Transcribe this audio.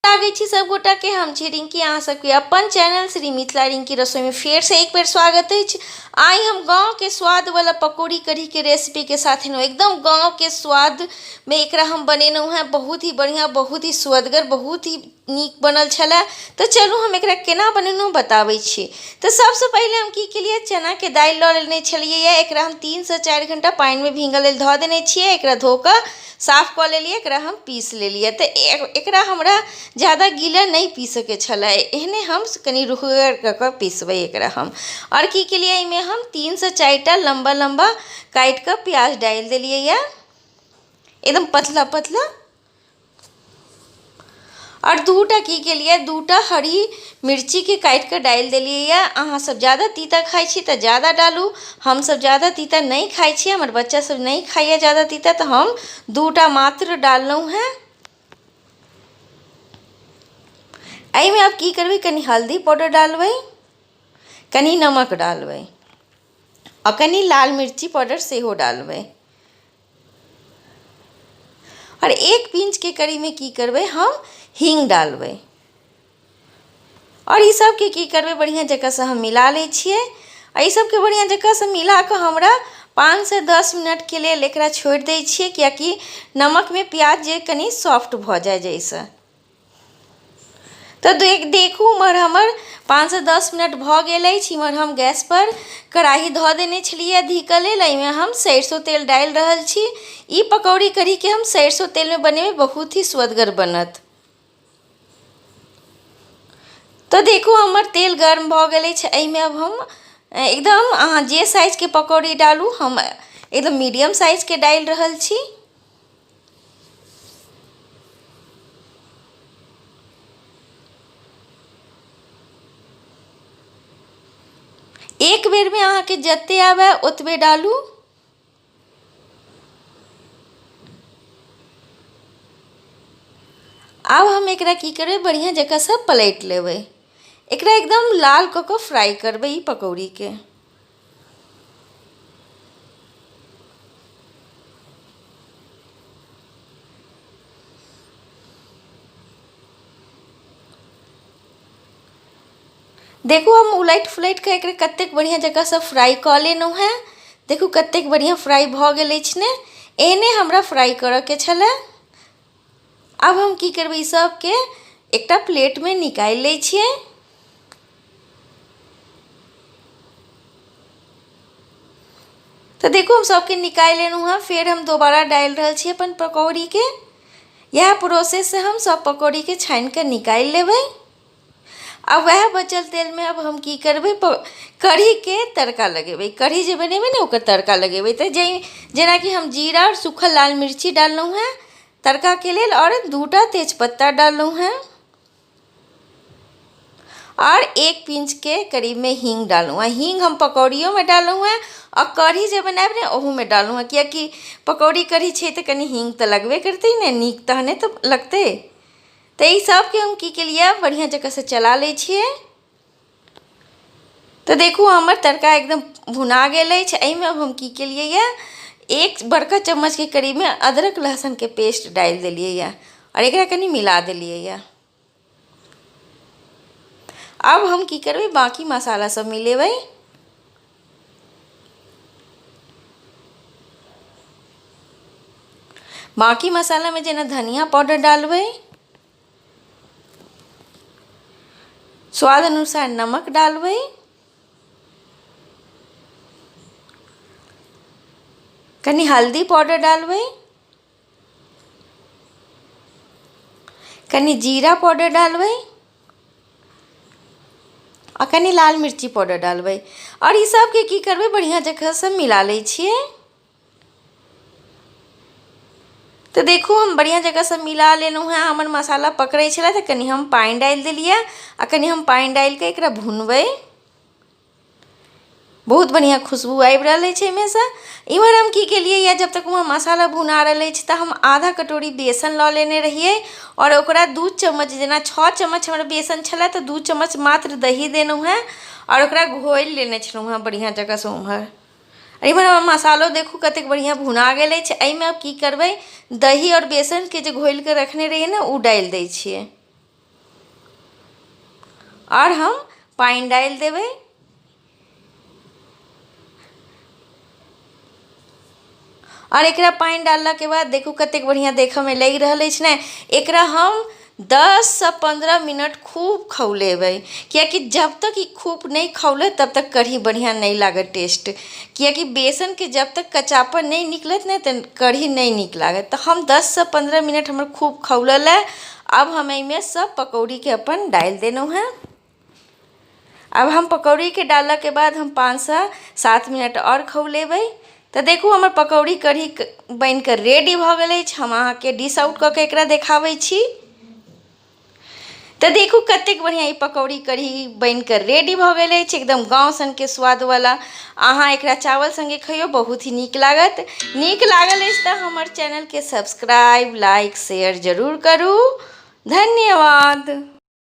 लागै छी सब गोटा के। हम छी रिंकी, अहाँ सबके अपन चैनल श्री मिथिला रिंकी रसोई में फेर से एक बेर स्वागत अछि। आइ हम गांव के स्वाद वाला पकौड़ी कढ़ी के रेसिपी के साथ एलहुँ। एकदम गांव के स्वाद में एकरा हम बनेलहुँ हेँ। बहुत ही बढ़िया, बहुत ही सुअदगर, बहुत ही नीक बनल छलै। तऽ चलू हम एकरा केना बनेलहुँ बताबै छी। तऽ सबसँ पहिले हम की केलियै, चनाके दालि लऽ लेने छलियै। एकरा हम 3 से 4 घण्टा पानिमे भींगऽ लेल धऽ देने छियै। एकरा धो कऽ साफ कऽ लेलियै, एकरा हम पीस लेलियै। तऽ एकरा हमरा ज्यादा गीला नहि पीसऽके छलै, एहने हम कनि रुखगर कऽ कऽ पिसबै एकरा हम। आओर की केलियै, एहिमे हम 3 से 4 टा लम्बा लम्बा काटि कऽ प्याज डालि देलियै यऽ, एकदम पतला पतला। आओर दूटा की केलियै, दूटा हरी मिर्चीके काटि कऽ डालि देलियै यऽ। अहाँसभ ज्यादा तीता खाइ छी तऽ ज्यादा डालू। हमसभ ज्यादा तीता नहि खाइ छी, हमर बच्चासभ नहि खाइए ज्यादा तीता, तऽ हम दूटा मात्र डाललहुँ हेँ। एहिमे आब की करबै, कनि हल्दी पाउडर डालबै, कनि नमक डालबै आओर कनि लाल मिर्ची पाउडर सेहो डालबै। आओर एक पिंचके करीबमे की करबै, हम हींग डालबै। आओर ई सबके की करबै, बढ़िआँ जकाँसँ हम मिला लै छियै। आ ई सबके बढ़िआँ जकाँसँ मिला कऽ हमरा 5 से 10 मिनटके लेल एकरा छोड़ि दै छियै, किएकि नमकमे प्याज जे कनि सॉफ्ट भऽ जाय जाहिसँ। तऽ देखू, उम्हर हमर 5 से 10 मिनट भऽ गेल अछि। इम्हर हम गैसपर कढ़ाही धऽ देने छलियै धीकऽ लेल। एहिमे हम सरिसो तेल डालि रहल छी। ई पकौड़ी कढ़ीके हम सरिसो तेलमे बनेबै, बहुत ही सुअदगर बनत। तऽ देखू, हमर तेल गर्म भऽ गेल अछि। एहिमे आब हम एकदम अहाँ जे साइजके पकौड़ी डालू, हम एकदम मीडियम साइजके डालि रहल छी। एक बेरमे अहाँके जतेक आबय ओतबे डालू। आब हम एकरा की करबै, बढ़िआँ जकाँसँ पलटि लेबै। एकरा एकदम लाल कऽ कऽ फ्राइ करबै ई पकौड़ीके। देखू, हम उलटि फुलटि कऽ एकरा कतेक बढ़िआँ जकाँसँ फ्राइ कऽ लेलहुँ हेँ। देखू, कतेक बढ़िआँ फ्राइ भऽ गेल अछि ने। एहने हमरा फ्राइ करयके छलए। आब हम की करबै, ई सभके एकटा प्लेटमे निकालि लै छियै। तऽ देखू, हम सभके निकालि लेलहुँ हेँ। फेर हम दोबारा डालि रहल छी अपन पकौड़ीके। इएह प्रोसेससँ हम सभ पकौड़ीके छानि कऽ निकालि लेबै। आ वएह बचल तेलमे आब हम की करबै, कढ़ीके तड़का लगेबै। कढ़ी जे बनेबै ने, ओकर तड़का लगेबै। तऽ जेनाकि हम जीरा आओर सूखल लाल मिर्ची डाललहुँ हेँ तड़काके लेल आओर दूटा तेजपत्ता डाललहुँ हेँ आओर एक पिंचके करीबमे हींग डाललहुँ हेँ। हींग हम पकौड़ियोमे डाललहुँ हेँ आओर कढ़ी जे बनायब ने, ओहूमे डाललहुँ हेँ, किएकि पकौड़ी कढ़ी छै तऽ कनि हींग तऽ लगबे करतै ने, नीक तहने तऽ लगतै। तऽ ई सभके हम की केलियै, बढ़िआँ जकाँसँ चला लै छियै। तऽ देखू, हमर तड़का एकदम भुना गेल अछि। एहिमे हम की केलियै यऽ, एक बड़का चम्मचके करीबमे अदरक लहसुनके पेस्ट डालि देलियै यऽ आओर एकरा कनि मिला देलियै यऽ। आब हम की करबै, बाँकी मसाला सब मिलेबै। बाँकी मसालामे जेना धनिया पाउडर डालबै, स्वाद अनुसार नमक डालबै, कनि हल्दी पाउडर डालबै, कनि जीरा पाउडर डालबै आ कनि लाल मिर्ची पाउडर डालबै। आओर ई सभके की करबै, बढ़िआँ जकाँसँ मिला लै छियै। तऽ देखू, हम बढ़िआँ जकाँसँ मिला लेलहुँ हेँ। हमर मसाला पकड़ै छलै, तऽ कनि हम पानि डालि देलियै आ कनि हम पानि डालि कऽ एकरा भुनबै। बहुत बढ़िआँ खुशबू आबि रहल अछि एहिमेसँ। इम्हर हम की केलियै यऽ, जब तक उम्हर मसाला भुना रहल अछि, तऽ हम आधा कटोरी बेसन लऽ लेने रहियै आओर ओकरा 2 चम्मच, जेना 6 चम्मच हमर बेसन छलै तऽ 2 चम्मच मात्र दही देलहुँ हेँ आओर ओकरा घोरि लेने छलहुँ हेँ बढ़िआँ जकाँसँ उम्हर। एहिमे हमर मसालो देखू, कतेक बढ़िआँ भुना गेल अछि। एहिमे आब की करबै, दही आओर बेसनके जे घोलिके रखने रहियै ने, ओ डालि दै छियै। आओर हम पानि डालि देबै। आओर एकरा पानि डाललाके बाद देखू कतेक बढ़िआँ देखऽमे लागि रहल अछि ने। एकरा हम 10 से 15 मिनट खूब खौलेबै, कियाकि जब तक ई खूब नहि खौलत तब तक कढ़ी बढ़िआँ नहि लागत टेस्ट, कियाकि बेसनके जब तक कच्चापन नहि निकलत ने तऽ कढ़ी नहि नीक लागत। तऽ हम 10 से 15 मिनट हमर खूब खौलल है। आब हम एहिमे सब पकौड़ीके अपन डालि देलहुँ हेँ। आब हम पकौड़ीके डाललाके बाद हम 5 से 7 मिनट आओर खौलेबै। तऽ देखू, हमर पकौड़ी कढ़ी बनि कऽ रेडी भऽ गेल अछि। हम अहाँके डिश आउट कऽ के एकरा देखाबै छी। तऽ देखू, कतेक बढ़िआँ ई पकौड़ी कढ़ी बनि कऽ रेडी भऽ गेल अछि, एकदम गाँव सनके स्वादवला। अहाँ एकरा चावल सङ्गे खइयौ, बहुत ही नीक लागत। नीक लागल अछि तऽ हमर चैनलके सब्सक्राइब, लाइक, शेयर जरूर करू। धन्यवाद।